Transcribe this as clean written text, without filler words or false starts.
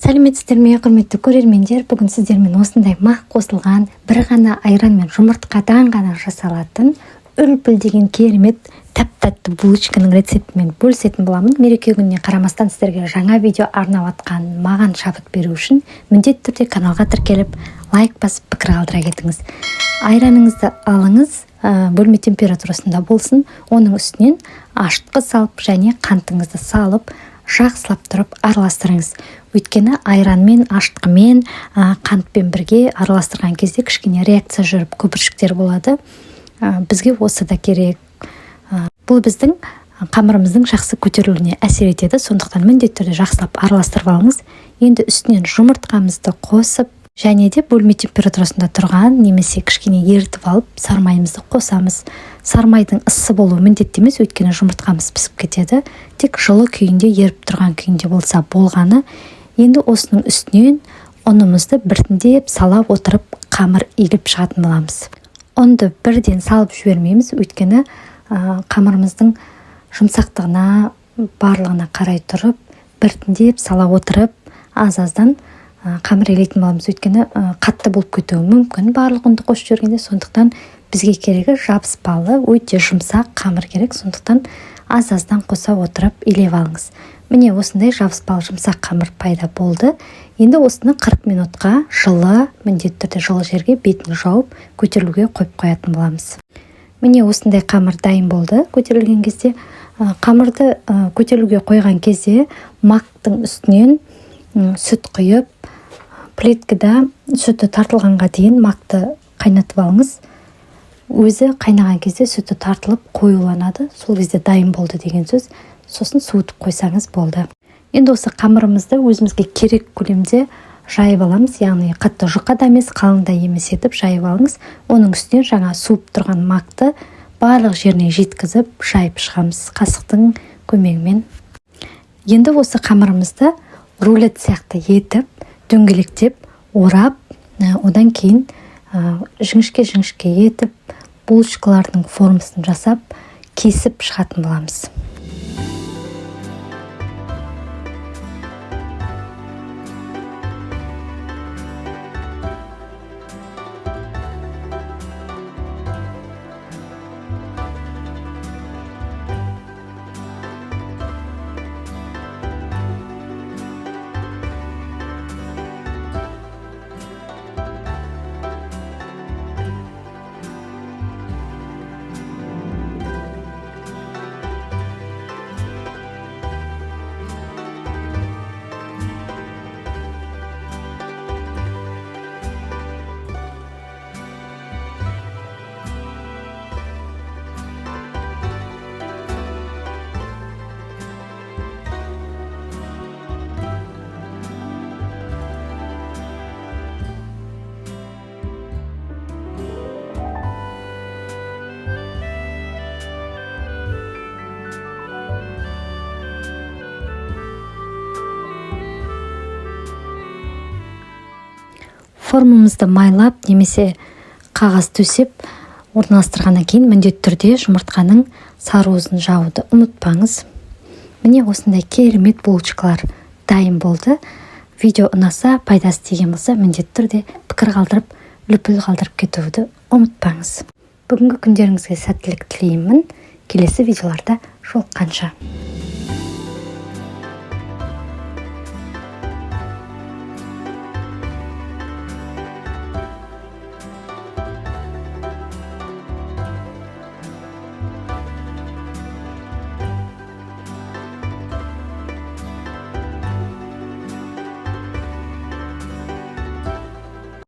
Сәлеметсіздер ме, құрметті көрермендер! Бүгін сіздермен осындай мақ қосылған, бір ғана айран мен жұмыртқадан ғана жасалатын үлпілдеген керемет тәп тәтті булочканың рецептімен бөлісетін боламын. Мереке күніне қарамастан, сіздерге жаңа видео арнап жатқан маған шабыт беру үшін міндетті түрде каналға тіркеліп, лайк басып, пікір қалдыра кетіңіз. Айраныңызды алыңыз, бөлме температурасында болсын. Оның үстінен ашытқы салып және қантыңызды салып, жақсылап тұрып араластырыңыз. Өйткені айранмен, ашытқымен, қантпен бірге араластырған кезде кішкене реакция жүріп, көпіршіктер болады. Бізге осы да керек. Бұл біздің қамырымыздың жақсы көтерілуіне әсер етеді, сондықтан міндетті түрде жақсылап араластырып алыңыз. Енді үстінен жұмыртқамызды қосып және де бөлме температурасында тұрған немесе кішкене ерітіп алып, сарымайымызды қосамыз. Сарымайдың ыссы болуы міндетті емес, өйткені жұмыртқамыз пісіп кетеді. Тек жылы күйінде, еріп тұрған күйінде болса болғаны. Енді осының үстінен ұнымызды біртіндеп сала отырып, қамыр илеп шығатын боламыз. Ұнды бірден салып жібермейміз, өйткені қамырымыздың жұмсақтығына, барлығына қарай тұрып, біртіндеп сала отырып, аз аздан қамыр илейтін боламыз. Өйткені қатты болып кетуі мүмкін барлық ұнды қосып жібергенде. Сондықтан бізге керегі жабыспалы, өте жұмсақ қамыр керек. Сондықтан аз аздан қоса отырып илеп алыңыз. Міне, осындай жабыспалы, жұмсақ қамыр пайда болды. Енді осыны 40 минутқа жылы, міндетті түрде жылы жерге, бетін жауып, көтерілуге қойып қоятын боламыз. Міне, осындай қамыр дайын болды көтерілген кезде. Қамырды көтерілуге қойған кезде мақтың үстінен сүт құйып, плиткада сүті тартылғанға дейін макты қайнатып алыңыз. Өзі қайнаған кезде сүті тартылып, қоюланады. Сол кезде дайын болды деген сөз. Сосын суытып қойсаңыз болды. Енді осы қамырымызды өзімізге керек көлемде жайып аламыз, яғни қатты жұқа да емес, қалың да емес етіп жайып алыңыз. Оның үстіне жаңа суып тұрған макты барлық жеріне жеткізіп, жайып шығамыз қасықтың көмегімен. Енді осы қамырымызды рулет сияқты етіп дөңгелектеп орап, одан кейін жіңішке жіңішке етіп, булочкалардың формасын жасап, кесіп шығатын боламыз. Формамызды майлап немесе қағаз төсеп орналастырғаннан кейін, міндетті түрде жұмыртқаның сары уызын жабуды ұмытпаңыз. Міне, осындай керемет булочкалар дайын болды. Видео ұнаса, пайдасы тиген болса, міндетті түрде пікір қалдырып, лүпіл қалдырып кетуді ұмытпаңыз. Бүгінгі күндеріңізге сәттілік тілеймін. Келесі видеоларда жолыққанша!